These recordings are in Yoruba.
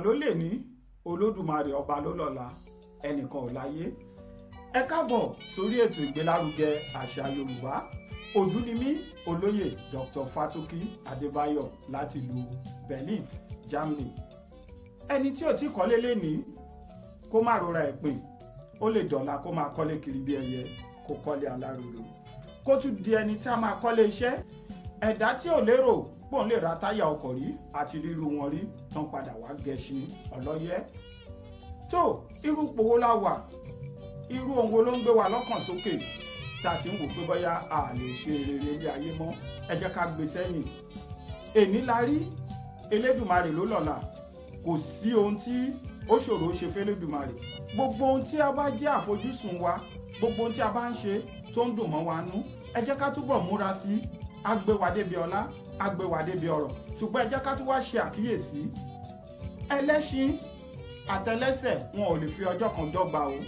Ènìyàn ló lè ní, Olódùmarè ọba ló lọ́la, ẹnìkan ò láyé. Ẹ káàbọ̀ sórí ètò ìgbélárugẹ àṣà Yorùbá. Òdú ni mí, olóyè Dr. Fatoki Adébáyọ̀ láti ìlú Berlin, Germany. Ẹni tí ò tí kọ́lé lénìí kó má rora ẹ̀pìn, ó lè dọ̀la kó máa kọ́lé kiri bí ẹyẹ, kó kọ́lé aláròrò, kó tún di ẹni tí a máa kọ́lé iṣẹ́. Ẹ̀dá tí ò lérò pòun lè ra táyà ọkọ̀ rí àti ríru wọn rí tán padà wá gẹṣin ọlọ́yẹ́. Tó irú pòwó la wà, irú ohun wo ló ń gbé wa lọ́kàn sókè tá a ti ń wò pé bóyá a lè ṣe rere ilé ayé mọ́? Ẹ jẹ́ ká gbé sẹ́yìn. Èní la rí, Elédùmarè ló lọ́la. Kò sí ohun tí ó ṣòro ṣe f'Elédùmarè. Gbogbo ohun tí a bá jẹ́ àfojúsùn wa, gbogbo ohun tí a bá ń ṣe tó ń dùn mọ́ wa nú, ẹ jẹ́ ká túbọ̀ múra sí i. Á gbé wa débi ọlá, á gbé wa débi ọrọ̀. Ṣùgbọ́n ẹ jẹ́ ká tún wá ṣe àkíyèsí, ẹlẹ́ṣin àtẹlẹ́sẹ̀ wọn ò lè fi ọjọ́ kan dọ́gba o.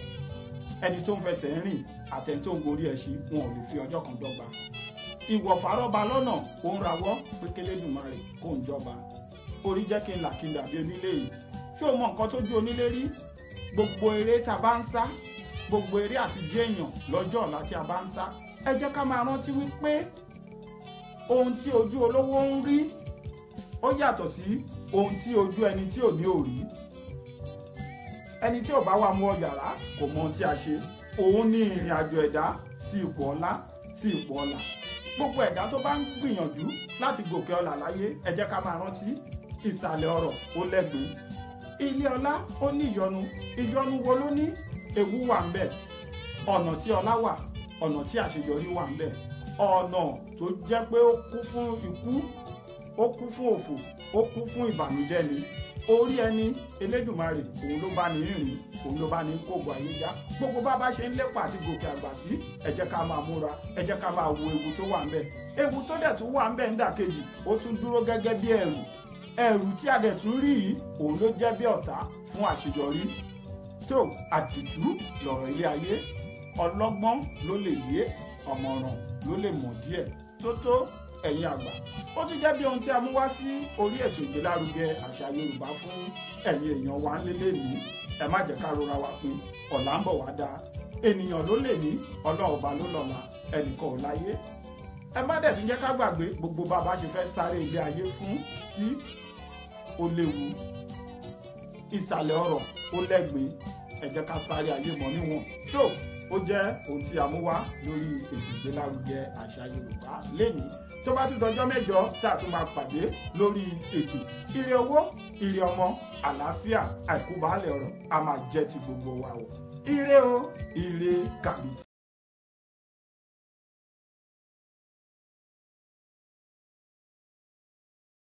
Ẹni tó ń fẹsẹ̀ rìn àtẹni tó ń gorí ẹṣin wọn ò lè fi ọjọ́ kan dọ́gba. Ìwọ̀fà rọ́ba lọ́nà, ó ń rawọ́ pé k'Elédùmarè kó ń jọba. Orí jẹ́ kí n là kí n dàbí onílé yìí. Ṣé o mọ nǹkan tó ju onílé rí? Gbogbo eré tá a bá ń sá, gbogbo eré àti jẹ́ èèyàn lọ́jọ́ ọ̀la tí a bá ń sá, ẹ jẹ́ ká máa rántí wípé ohun tí ojú olówó ń rí ó yàtọ̀ sí ohun tí ojú ẹni tí ò ní ò rí. Ẹni tí ò bá wà mú ọ yàrá kò mọ ohun tí a ṣe. Òun ní ìrìn àjò ẹ̀dá sí ipò ọlá, sí ipò ọlà. Gbogbo ẹ̀dá tó bá ń gbìyànjú láti gòkè ọlà láyé, ẹ jẹ́ ká máa rántí ìsàlẹ̀ ọrọ̀ ó lẹ́gbẹ̀ẹ́. Ilé ọlá ó ní ìyọnu. Ìyọnu wo ló ní? Ewu wà ń bẹ̀. Ọ̀nà tí ọlá wà, ọ̀nà tí àṣeyọrí wà ń bẹ̀. Ọ̀nà tó jẹ́ pé ó kún fún ikú, ó kún fún òfò, ó kún fún ìbànújẹ́ ni. Orí ẹni Elédùmarè òun ló bá ní rìn, òun ló bá ní kógo ayé já. Gbogbo bá bá ṣe ń lépa àti gòkè àgbà sí, ẹ jẹ́ ká máa múra, ẹ jẹ́ ká máa wo ewu tó wà ń bẹ̀. Ewu tó dẹ̀ tún wà ń bẹ̀ ń dàkejì, ó tún dúró gẹ́gẹ́ bí ẹ̀rù. Ẹ̀rù tí a dẹ̀ tún rí yìí, òun ló jẹ́ bí ọ̀tá fún àṣeyọrí. Tó àdìtú lọ̀rọ̀ ilé ayé, ọlọ́gbọ́n ló lè yé, ọ̀mọ̀ràn ló lè mọ̀ díẹ̀. Tó tó ẹ̀yin àgbà, ó tún jẹ́ bí ohun tí a mú wá sí orí ètò ìgbélárugẹ àṣà Yorùbá fún ẹ̀yin èèyàn wa ń lélẹ̀ ní. Ẹ má jẹ́ ká rora wa pin, ọ̀la ń bọ̀ wá dáa. Ènìyàn ló lè ní, ọlọ́ọ̀ba ló lọ́la, ẹnìkan ò láyé. Ẹ má dẹ̀ tún jẹ́ ká gbàgbé gbogbo bàbá ṣe fẹ́ sáré ilé ayé fún sí, ó léwu. Ìsàlẹ̀ ọrọ̀ ó lẹ́gbẹ̀ẹ́. Ẹ jẹ́ ká sáré ayé mọ́ níwọ̀n. Tó ó jẹ́ ohun tí a mú wá lórí ètò ìgbélárugẹ àṣà Yorùbá lénìí. Tó bá tún dọjọ́ mẹ́jọ tí a tún máa pàdé lórí ètò, ire owó, ire ọmọ, àlàáfíà, àìkú baálẹ̀ ọrọ̀ a máa jẹ́ ti gbogbo wa o. Ire o, ire kàbìtì.